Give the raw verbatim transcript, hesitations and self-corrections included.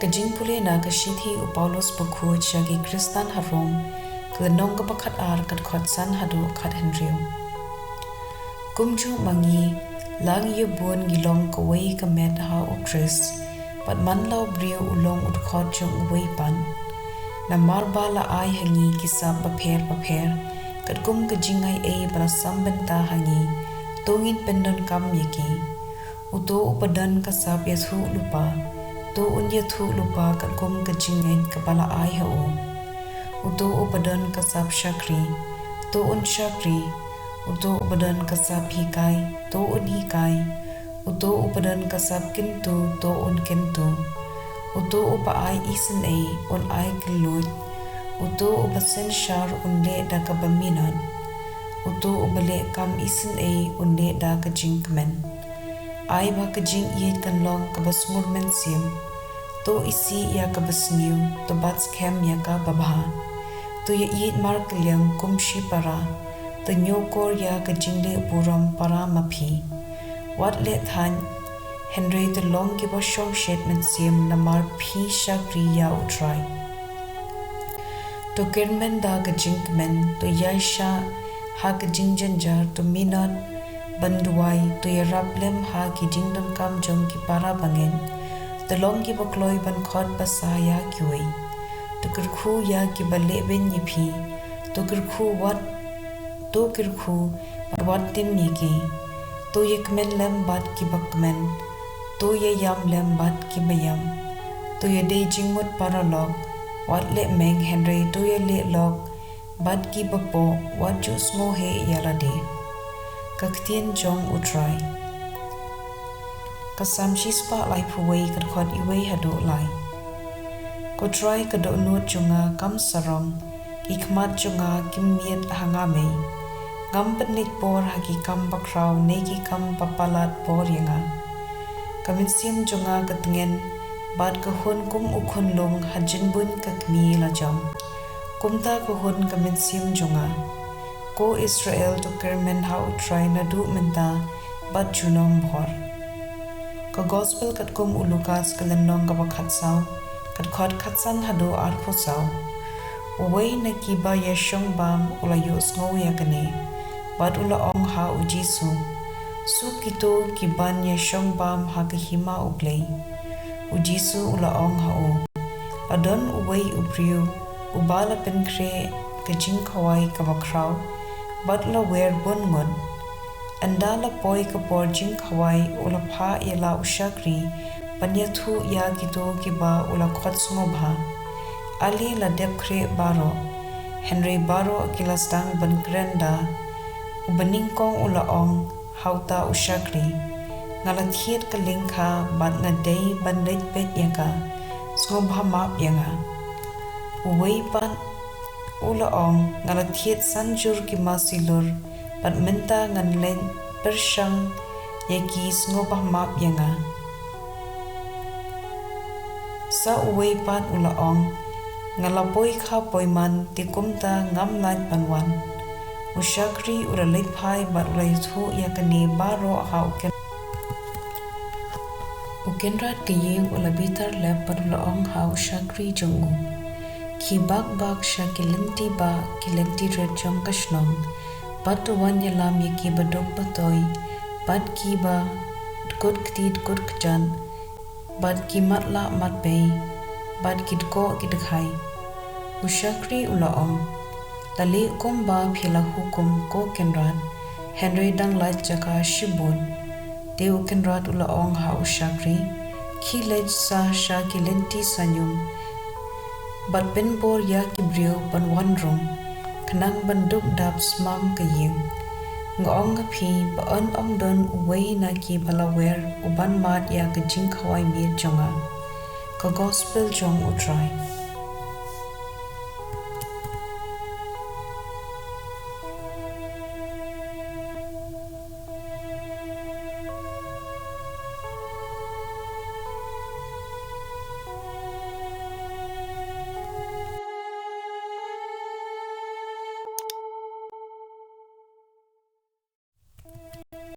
Ka jingpule na ka shithi u Paulus bakhuid sha ki Khristan ha Rom, ka lynnong kaba khatar, ka dkhot san haduh khathynriew. Kumjuh ma ngi, la ngi ïa bun ngi long kawei ka met ha u Khrist, bad man la u briew u long u dkhot jong uwei pat. Namar ba la ai ha ngi ki sap bapher bapher, katkum ka jingai ei ba la sam bynta ha ngi, to ngin pyndonkam ïa ki. Uto uba don ka sap ïathuhlypa, to un ïathuhlypa katkum ka jingngeit kaba la ai ha u. Uto uba don ka sap shakri, to un shakri. Uto uba don ka sap hikai, to un hikai. Uto uba don ka sap kyntu, to un kyntu. Uto uba ai isynei, un ai kylluid. Uto uba synshar, un leh da kaba minot. Uto uba leh kam isynei, un leh da ka jingkmen. Ai ba ka jingïeit kan long kaba sngewmynsiem. To isih ïa kaba sniew, to bat skhem ïa kaba bha. To ïaieit markylliang kum shipara, to ñiewkor ïa ka jingleh burom para ma phi. Wat leh thaiñ, hynrei to long kiba shongshit mynsiem namar phi shakri ïa u Trai. To kyrmen da ka jingkmen, to ïaishah ha ka jingjynjar, to minot ban duwai, to ïarap lem ha ki jingdonkam jong ki para bangeit. To long kiba kloi ban khot basa ïa kiwei. To kyrkhu ïa kiba lehbeiñ ïa phi. To kyrkhu wat, to kyrkhu bad wat tim ïa ki. To ïakmen lem bad kiba kmen. To ïaïam lem bad kiba ïam. To ïadei jingmut paralok, wat leh meng, hynrei to ïaleh lok bad kiba poh, wat ju sngewheh ïa lade. Ka ktien jong u Trai. Ka Salm shispah laiphew wei, ka dkhot iwei haduh lai. Ko Trai, ka dohnud jong nga kam sarong, ki khmat jong nga kim miet ha nga mei. Ngam pynleit bor ha ki kam bakhraw ne ki kam ba palat bor ïa nga. Ka mynsiem jong nga ka tngen bad ka hun kum u khunlung ha jingbuiñ ka kmie lajong. Kumta ka hun ka mynsiem jong nga. Ko Israel, to kyrmen ha u Trai naduh mynta bad junom bhor. Ka Gospel katkum u Lukas, ka lynnong kaba khatsaw, ka dkhot khatsan haduh arphew saw. Uwei na kiba ïashong bam u la ïohsngew ïa kane, bad u la ong ha u Jisu, suk kito kiban ïashong bam ha ka hima U Blei. U Jisu u la ong ha u, la don uwei u briew uba la pynkhreh ka jingkhawai kaba khraw bad la wer bun ngut. Ynda la poi ka por jingkhawai, u la phah ïa la u shakri ban ïathuh ïa kito kiba u la khot sngewbha. Ale la dep khreh baroh, hynrei baroh ki la sdang ban kren da. Uba nyngkong u la ong ha uta u shakri, nga la thied ka lyngkha bad nga dei ban leit peit ïa ka, sngewbha map ïa nga. Uwei pat u la ong, nga la thied san jur ki masi lur, bad mynta ngan leit pyrshang ïa ki, sngewbha map ïa nga. Sa uwei pat u la ong, nga la poi kha poi man, te kumta ngam lait ban wan. U shakri u la leit phai bad u la ïathuh ïa kane baroh ha u kyn- U kynrad ka ïing u la bitar lep bad u la ong ha u shakri jong u, khie bak bak sha ki lynti bah, ki lynti rit jong ka shnong, bad to wan ïalam ïa kiba duk ba toi, bad kiba dkut kti dkut kjat, bad ki matlah matbei, bad ki dkoh ki dkhai. U shakri u la ong, la leh kumba phi la hukum, ko kynrad, hynrei dang lait jaka shibun. Te u kynrad u la ong ha u shakri, khie leit sa sha ki lynti saiñum, bad pynbor ïa ki briew ban wan rung, khnang ban dup dap smam ka ïing. Nga ong ha phi ba yn ym don uwei na kiba la wer uban mad ïa ka jingkhawai miet jong nga. Ka Gospel jong u Trai.